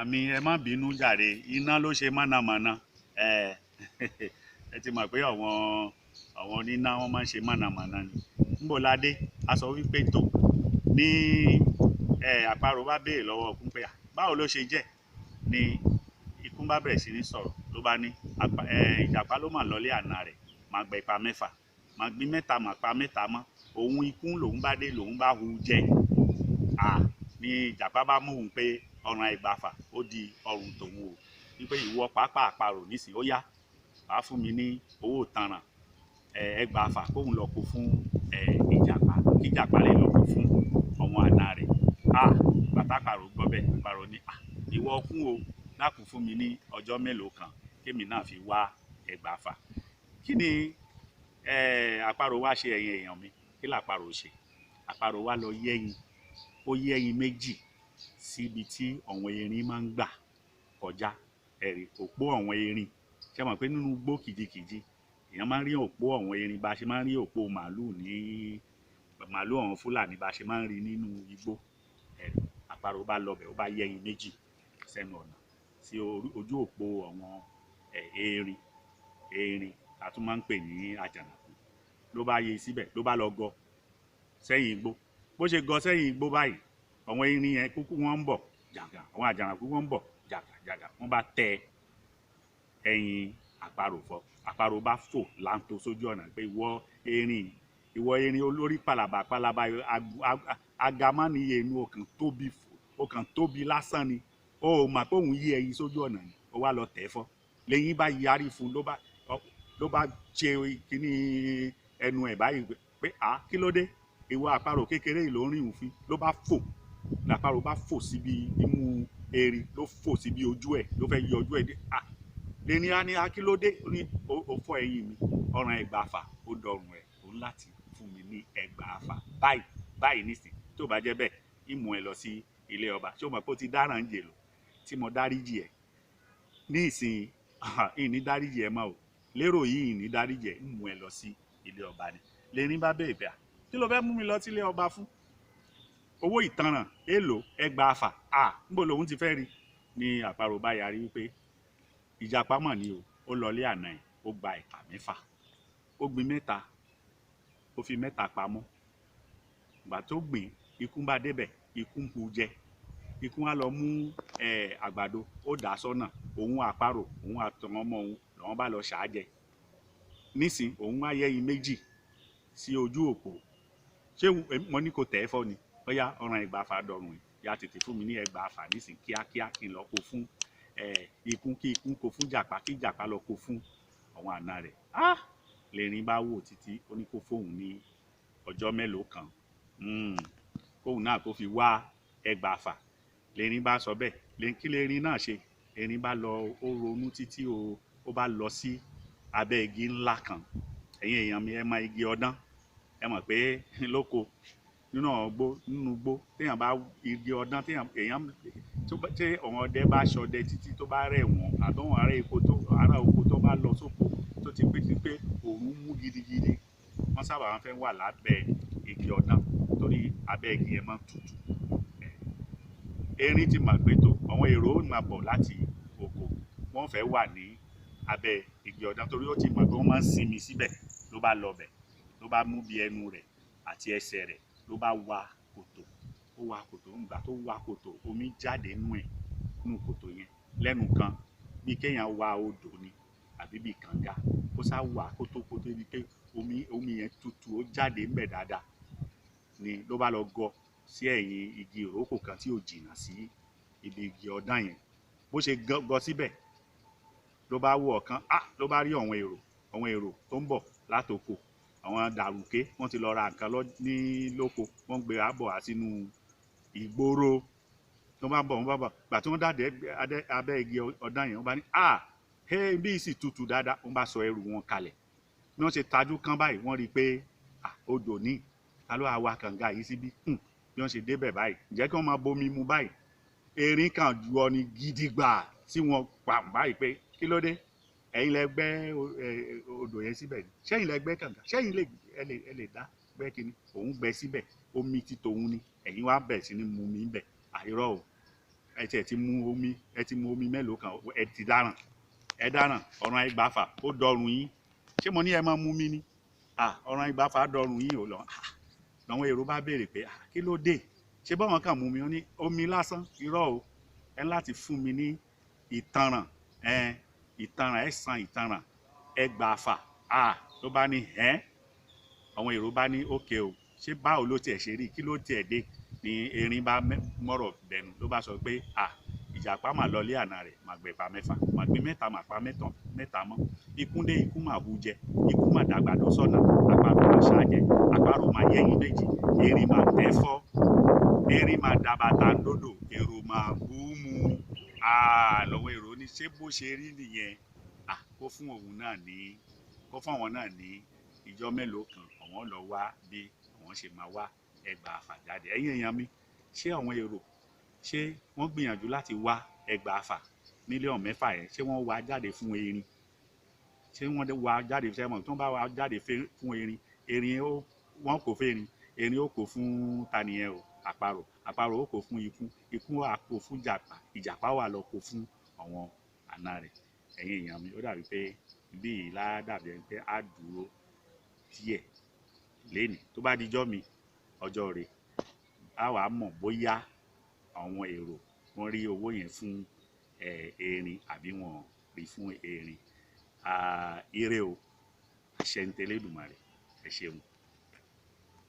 Èèyàn mi, ẹ má bínú jàre, iná ló ṣe mọ̀nàmọ́ná. Ẹ ẹ ti mọ̀ pé àwọn oníná wọn máa ń ṣe mọ̀nàmọ́ná ni. Ńbọ̀ ládé, a sọ wípé tò ní ẹ àparò bá béèrè lọ́wọ́ Ikún pé à, báwo ló ṣe jẹ́? Ni Ikún bá bẹ̀rẹ̀ sí ní sọ̀rọ̀, ló bá ní ìjàpá ló mà lọlé àna rẹ̀, máa gbẹ ipa mẹ́fà, máa gbin mẹ́ta, máa pa mẹ́ta mọ́. Òun Ikún lòun bá dé, lòun bá hu jẹ. À ní ìjàpá bá mú òun pé ọ̀ràn ẹgbàáfà ó di ọrùn tòun o, wípé ìwọ pàápàá àparò nísìnyí ó yá, wàá fún mi ní owó ìtanràn ẹgbàáfà kóun lọ kó fún ìjàpá, kí ìjàpá lè lọ kó fún ọmọ àna rẹ̀. À bàtà àparò gbọ́ bẹ́ẹ̀, àparò ní à ìwọ kún o, dákun fún mi ní ọjọ́ mélòó kan kémi náà fi wá ẹgbàáfà. Kí ni àparò wá ṣe, ẹ̀yin èèyàn mi? Kí làparò ṣe? Àparò wá lọ yẹ́yin, ó yẹ́yin méjì síbi tí àwọn erin máa ń gbà kọjá. Ẹ̀rí òpó àwọn erin, ṣé mọ̀ pé nínú igbó kìjikìji èèyàn máa ń rí òpó àwọn erin, bá a ṣe máa ń rí òpó màálù ní màálù àwọn Fúlàní, bá a ṣe máa ń rí nínú igbó. Ẹ̀rí àparò bá lọ bẹ̀, ó bá yẹ́yin méjì sẹ́nu ọ̀nà sí ojú òpó àwọn erin, erin a tún máa ń pè ní àjànàkú. Ló bá yé síbẹ̀, ló bá lọ gọ sẹ́yìn igbó. Bó ṣe gọ sẹ́yìn igbó báyìí, àwọn erin yẹn kúkú wọ́n ń bọ̀ jàgà, àwọn àjànàkú wọ́n ń bọ̀ jàgà jàgà, wọ́n bá tẹ ẹyin àparò fọ́. Àparò bá fò láńtó sójú ọ̀nà pé ìwọ erin, ìwọ erin olórí pàlàbà pàlàbà, agamánìyẹ inú ọkàn tóbi, ọkàn tóbi lásán ni, ó mà pé òun yí ẹyin sójú ọ̀nà ni, ó wá lọ tẹ̀ fọ́. Lẹ́yìn bá yarí fún, ló bá ṣe kíní ẹnu ẹ̀ báyìí pé à kí ló dé, ìwọ àparò kékeré yìí ló ń rìn òfin. Ló bá fò, làparò bá fò síbi imú erin, ló fò síbi ojú ẹ̀, ló fẹ́ yọ ojú ẹ̀ dé. À lẹ́ni á ní á kí ló dé, ó ní ó fọ́ ẹyin mi, ọ̀ràn ẹgbàáfà ó dọrùn ẹ̀, òun láti fún mi ní ẹgbàáfà báyìí báyìí nísìn, tó bá jẹ́ bẹ́ẹ̀ ìmú ẹ lọ sí ilé ọba. Ṣé o mọ̀ pé ó ti dáràn jèlò tí mo dáríjì ẹ̀ ní ìsìn, ìní dáríjì ẹ mọ́ o, lérò yìí ìní dáríjì ẹ, ń mú ẹ lọ sí ilé ọba ni. Lẹ́ni bá bẹ̀rẹ̀ bẹ́ẹ̀, kí ló fẹ́ mú mi lọ sí ilé ọba fún? Owó ìtanràn èlò ẹgbàáfà, à níbo lòun ti fẹ́ rí? Ni àparò bá yarí wípé ìjàpá mọ̀ ni o, ó lọlé àná ẹ̀, ó gba ẹ̀pà mẹ́fà, ó gbin mẹ́ta, ó fi mẹ́ta pamọ́. Ìgbà tó gbìn, ikún bá débẹ̀, ikún hu jẹ. Ikún á lọ mú àgbàdo, ó dà sọ́nà, òun àparò, òun àtàwọn ọmọ òun làwọn bá lọ ṣáá jẹ. Nísìn òun á yẹ́yin méjì sí ojú òpó. Ṣé mo ní kò tẹ̀ ẹ́ fọ́ ni? Ó yá, ọ̀ràn ẹgbàáfà dọ̀rùn ẹ̀, ya tètè fún mi ní ẹgbàáfà nísìn kíákíá kí n lọ kó fún ikún, kí ikún kó fún jàpá, kí jàpá lọ kó fún àwọn àna rẹ̀. Ah! Lẹ́rìn bá wò títí, ó ní kó fóun ní ọjọ́ mélòó kan, kóun náà kó fi wá ẹgbàáfà. Lẹ́rìn bá sọ bẹ́ẹ̀, kí lẹ́rìn náà ṣe? Erin bá lọ, ó ronú títí o, ó bá lọ sí abẹ́ igi ńlá kan. Ẹ̀yin èèyàn mi, ẹ mọ igi ọdán, ẹ mọ̀ pé lóko nínú ọgbó, nínú igbó téèyàn bá igi ọdán, téèyàn èèyàn tó bá tí àwọn ọdẹ bá ṣọdẹ títí tó bá rẹ̀ wọ́n, àbọ̀wọ̀n ará oko tó ará oko tó bá lọ sóko tó ti pé ti pé òórùn mú gidigidi, wọ́n sábà máa ń fẹ́ wà lábẹ́ igi ọdán torí abẹ́ igi yẹn máa ń tutù. Erin ti mọ̀ pé tó àwọn èrò máa bọ̀ láti oko, wọ́n fẹ́ wà ní abẹ́ igi ọdán torí ó ti mọ̀ pé wọ́n máa ń sinmi síbẹ̀. Ló bá lọ bẹ̀, ló bá mú bí ẹnu rẹ̀ àti ẹsẹ̀ rẹ̀, ló bá wa kòtò, ó wa kòtò. Ńgbà tó wa kòtò, omi jáde nú ẹ̀, nú kòtò yẹn lẹ́nu kan, bí kéèyàn wa odò ni àbí bí kànga, kó sá wà kótó kótó bíi pé omi yẹn tutù, ó jáde ńbẹ̀ dáadáa ni. Ló bá lọ gọ sí ẹ̀yìn igi ìrókò kan tí ò jìnnà sí ibi igi ọdán yẹn. Bó ṣe gọ síbẹ̀, ló bá wò ọ̀kan, á ló bá rí àwọn èrò tó ń bọ̀ látoko, àwọn dàrúké, wọ́n ti lọ ra nǹkan ní lóko, wọ́n gbé àbọ̀ wá sínú ìgboro. Tó bá ń bọ̀, wọ́n bá bọ̀, gbà tí wọ́n dàdé abẹ́ igi ọdán yẹn, wọ́n bá ní à hey, bí sì tutù dáadáa. Wọ́n bá sọ ẹrù wọn kalẹ̀. Bí wọ́n ṣe tajú kán báyìí, wọ́n rí i pé odò ní, ta ló wá kànga yìí síbí? Bí wọ́n ṣe débẹ̀ báyìí, ǹjẹ́ kí wọ́n máa bomi mu báyìí, erin kan ju ọ ní gidigba tí wọ́n pa báyìí pé kí ló dé, ẹ̀yin lẹ gbẹ́ odò yẹn síbẹ̀ ni, ṣẹ́yìn lẹ gbẹ́ kànga, ṣẹ́yìn lè ẹ lè dá gbẹ́ kínní, òun gbẹ́ síbẹ̀, omi ti tòun ni, ẹ̀yin wá bẹ̀ sí ní mu mi bẹ̀. Àìrọ́ o, Ẹ tiẹ̀ ti mu omi, ẹ ti mu omi mélòó kan, ẹ ti dáràn, ẹ dáràn. Ọ̀ràn ẹgbàáfà ó dọrùn yín. Ṣé mo ní ẹ máa mú mi ni? Ọ̀ràn ẹgbàáfà dọrùn yín ò lọ. Làwọn èrò bá béèrè pé kí ló dé, ṣé báwọn kàn mú mi? Ó ní omi lásán, irọ́ o, ẹ láti fún mi ní ìtanràn, ẹ ìtanràn, ẹ san ìtanràn ẹgbàáfà. Ló bá ní ẹ, àwọn èrò bá ní ókè o, ṣé báwo ló tiẹ̀ ṣe rí, kí ló tiẹ̀ dé? Ni erin bá mọ̀rọ̀ bẹnu, ló bá sọ pé ìjàpá mà lọlé àná rẹ̀, mà gbẹ̀pà mẹ́fà, mà gbé mẹ́ta, mà pa mẹ́ta mọ́. Ikún dé, ikú mà hu jẹ, ikú mà dàgbàdo sọ́nà, àparò mà ṣá jẹ, àparò mà yẹ́yin méjì, erin mà tẹ́ fọ́, erin mà dàbàtà dòdò, èrò mà bú mu. Lọ́wọ́ èrò ní ṣé bó ṣe rí nìyẹn? Kó fún òun náà ní, kó fún àwọn náà ní ìjọ mélòó kan, àwọn lọ wá bí àwọn ṣe máa wá ẹgbàáfà jáde. Ẹ̀yin èèyàn mi, ṣé àwọn èrò, ṣé wọ́n gbìyànjú láti wá ẹgbàáfà 6 mílíọ̀nù yẹn? Ṣé wọ́n wá jáde fún erin? Ṣé wọ́n wá jáde fún, tí wọ́n bá wá jáde fún erin, erin ó wọ́n kò fún erin, erin ó kò fún tanìyẹn o, àparò, àparò ó kò fún ikún, ikún á kò fún ìjàpá, ìjàpá wà lọ kò fún àwọn àna rẹ̀. Ẹ̀yin èèyàn mi, ó dàbí pé bí yìí lá dàbí ẹni pé á dúró díẹ̀ lénìí. Tó bá dijọ́ mi, ọjọ́ rẹ̀, á wàá mọ̀ bóyá àwọn èrò wọ́n rí owó yẹn fún erin àbí wọ́n rí fún erin. Ire o, àṣẹ ń tẹ̀lé Èdùmàrè. Ẹ ṣeun.